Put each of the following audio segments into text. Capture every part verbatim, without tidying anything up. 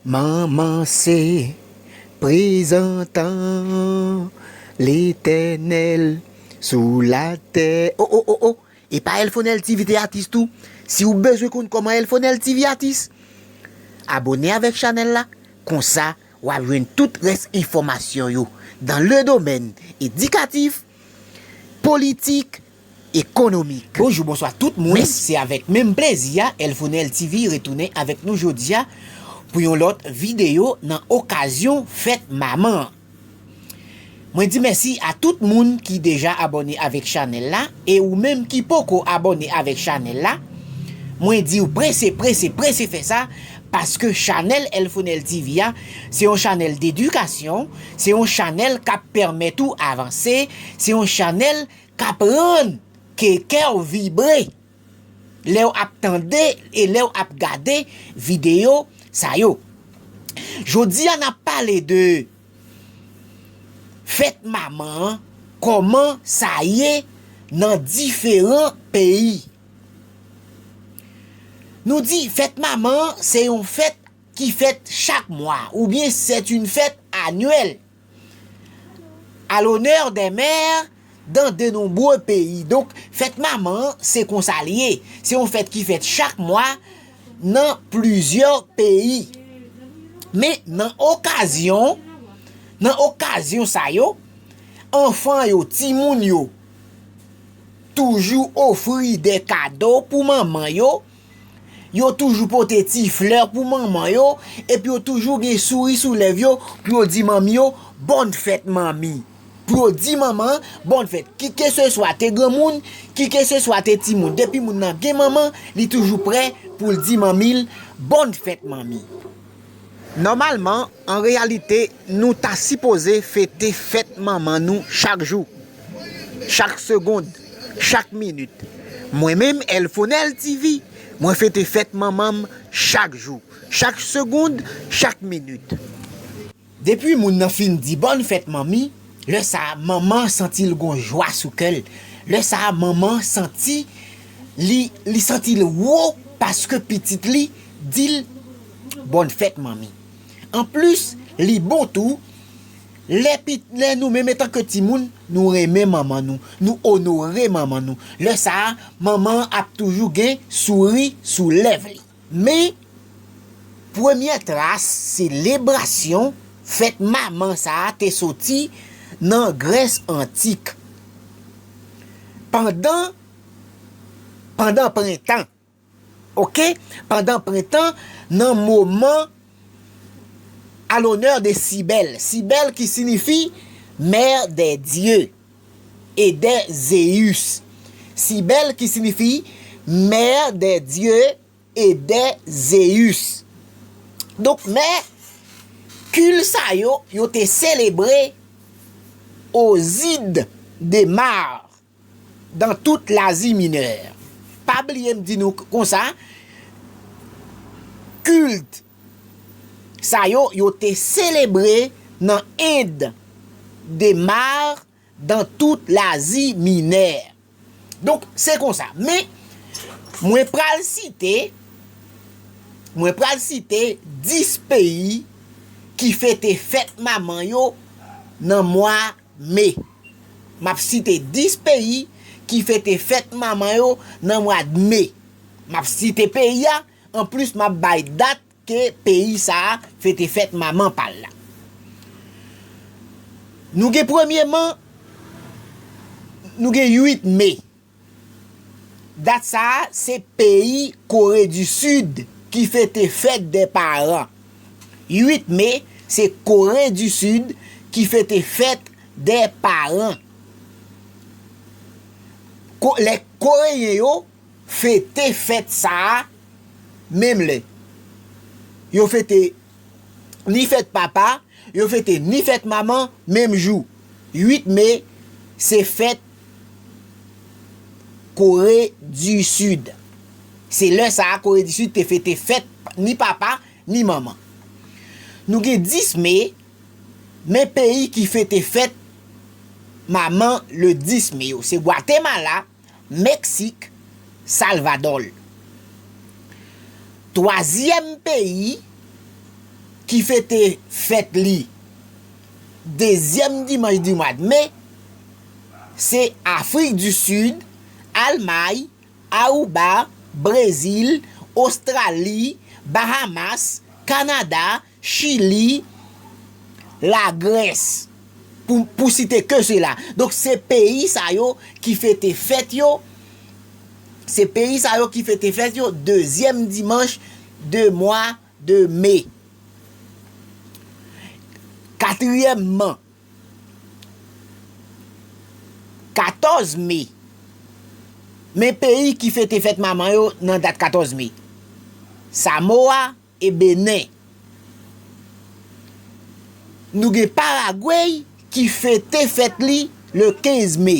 Manman se prezantan Letènèl sou latè. O, o, o, o! E pa Elfonel T V te atis tou? Si w bezwen konn kòman Elfonel T V atis, abòne avèk chanèl la. Konsa, w ap jwenn tout rès enfòmasyon yo dans le domaine éducatif, politik, ekonomik. Bonjou, bonswa tout moun. Mèsi. Se avèk menm plezi a, Elfonel T V retounen avèk nou jodi a pou yon lòt videyo nan okazyon fèt manman an. Mwen di mèsi a tout moun ki deja abòne avèk chanèl la, e ou menm ki poko abòne avèk chanèl la, mwen di w prese, prese, prese fè sa, paske chanèl Elfonel T V a, se yon chanèl dedikasyon, se yon chanèl k ap pèmèt ou avanse, se yon chanèl k ap rann ke kè w vibre lè w ap tande e lè w ap gade videyo sa yo. Jodi a, n ap pale de fèt manman an, kòman sa ye nan diferan peyi. Nou di fèt manman an se yon fèt ki fèt chak mwa, oubyen c'est une fête annuelle à l'honneur des mères dans de nombreux pays. Donk, fèt manman an, se konsa l ye. Se yon fèt ki fèt chak mwa nan plizyè peyi. Men nan okazyon, nan okazyon sa yo, anfan yo, timoun yo, toujou ofri de kado pou manman yo. Yo toujou pote ti flè pou manman yo, epi yo toujou gen souri sou lèv yo pou yo di manmi yo, "Bòn fèt, manmi." Pou yo di manman an, "Bòn fèt." Ki ke se swa te granmoun, ki ke se swa te timoun. Depi moun nan gen manman, li toujou prè pou l di manmi l, "Bòn fèt, manmi." Nòmalman, an reyalite, nou ta sipoze fete fèt manman nou chak jou, chak segond, chak minit. Mwen menm, Elfonel T V, mwen fete fèt manman m chak jou, chak segond, chak minit. Depi moun nan fin di bòn fèt manmi, lè sa a, manman an santi l gon jwa sou kè l. Lè sa a, manman an santi li, li santi l wo paske pitit li di l bòn fèt manmi. Anplis, li bon tou, lè pit-, lè nou menm antanke timoun, nou renmen manman nou, nou onore manman nou. Lè sa a, manman an ap toujou gen souri sou lèv li. Men, premyè tras selebrasyon fèt manman sa a te soti nan Grès antik. Pandan, pandan prentan, oke? Pandan prentan, nan moman à l'honneur de Cybèle. Cybèle ki sinifi mère des dieux et des Zéus. Cybèle ki sinifi mère des dieux et des Zéus. Donk, men, kil sa yo, yo te selebre aux Ides de Mars dans toute l'Asie Mineure. Pa bliye m di nou k-, konsa, kilt sa yo, yo te selebre nan End de Mars dans toute l'Asie Mineure. Donk, se konsa. Men, mwen pral site, mwen pral site dis peyi ki fete fèt manman yo nan mwa me. M ap site dis peyi ki fete fèt manman yo nan mwa me. M ap site peyi a, anplis m ap bay dat ke peyi sa a fete fèt manman pa l la. Nou gen premyeman, nou gen uit me. Dat sa a, se peyi Kore di Sid ki fete fèt dè paran. Uit me, se Kore di Sid ki fete fèt dè paran. Ko-, lè Koreyen yo fete fèt sa a menm lè. Yo fete ni fèt papa, yo fete ni fèt manman menm jou. Uit me, se fèt Kore di Sid. Se lè sa a Kore di Sid te fete fèt ni papa, ni manman. Nou gen dis me, men peyi ki fete fèt manman le dis me yo. Se Gwatemala, Meksik, Salvadò. Twazyèm peyi ki fete fèt li dezyèm dimanch di mwa de me, se Afrik di Sid, Almay, Aruba, Brezil, Ostrali, Bahamas, Kanada, Chili, Lagrès, pou, pou site ke sela. Donk, se peyi sa yo ki fete fèt yo, se peyi sa yo ki fete fèt yo dezyèm dimanch de mwa de me. Katriyèmman, katòz me. Men peyi ki fete fèt manman yo nan dat katòz me. Samoa e Benen. Nou gen Paragwe ki fete fèt li le kenz me.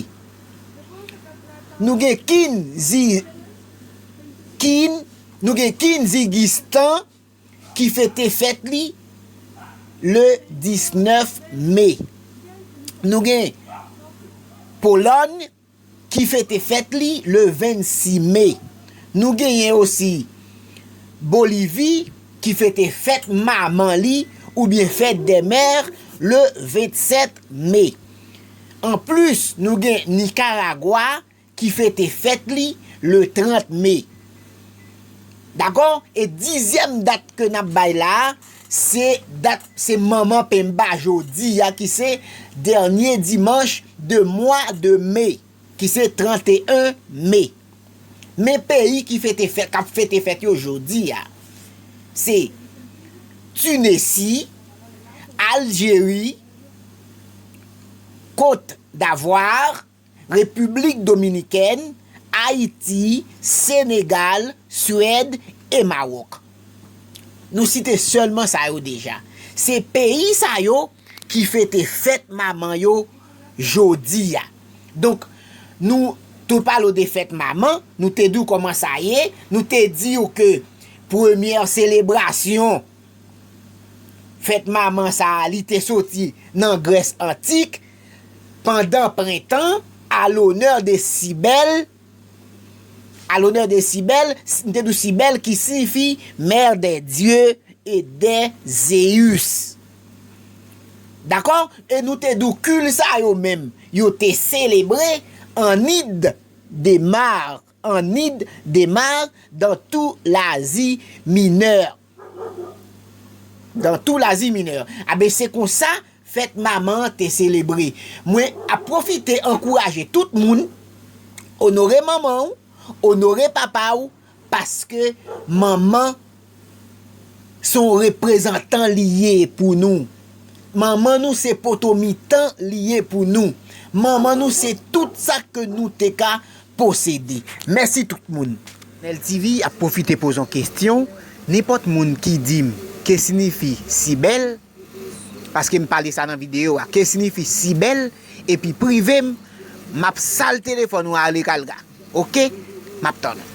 Nou gen Kin, Zi-, Kin, nou gen Kinzigistan ki fete fèt li le diznèf me. Nou gen Polòn ki fete fèt li le vennsis me. Nou genyen osi Bolivi ki fete fèt manman li oubyen fèt dè mè le vennsèt me. Anplis, nou gen Nikaragwa ki fete fèt li le trant me. Dakò? E dizyèm dat ke n ap bay la a, se dat, se manman penba jodi a, ki se dènye dimanch de mwa de me, ki se tranteyen me. Men peyi ki fete fèt, k ap fete fèt yo jodi a, se Tinisi, Aljeri, Kot Davwa, Repiblik Dominikèn, Ayiti, Senegal, Swèd e Mawòk. Nou site sèlman sa yo deja. Se peyi sa yo ki fete fèt manman yo jodi a. Donk, nou te pale w de fèt manman, nou te di w kòman sa ye, nou te di w ke premyè selebrasyon fèt manman sa a, li te soti nan Grès antik, pandan prentan, a lonè de Sibèl, a lonè de Sibèl, m te di w Sibèl ki siyifi mère des dieux et des Zeus. Dakò? E nou te di w kil sa yo menm, yo te selebre an Id de Mar, an Id de Mar, dans tout l'Asie mineure. Dans tout l'Asie mineure. Aben, se konsa fèt manman an te selebre. Mwen ap pwofite ankouraje tout moun, onore manman w, onore papa w, paske manman se yon reprezantan li ye pou nou. Manman nou se poto mitan li ye pou nou. Manman nou se tout sa ke nou te ka posede. Mèsi tout moun. Nèl T V ap pwofite poze yon kesyon. Nenpòt moun ki di m ke siyifi Sibèl, paske m pale sa nan videyo a, ke siyifi Sibèl, epi prive m, m ap sal telefòn ou ale kalga. Oke? M ap tann ou.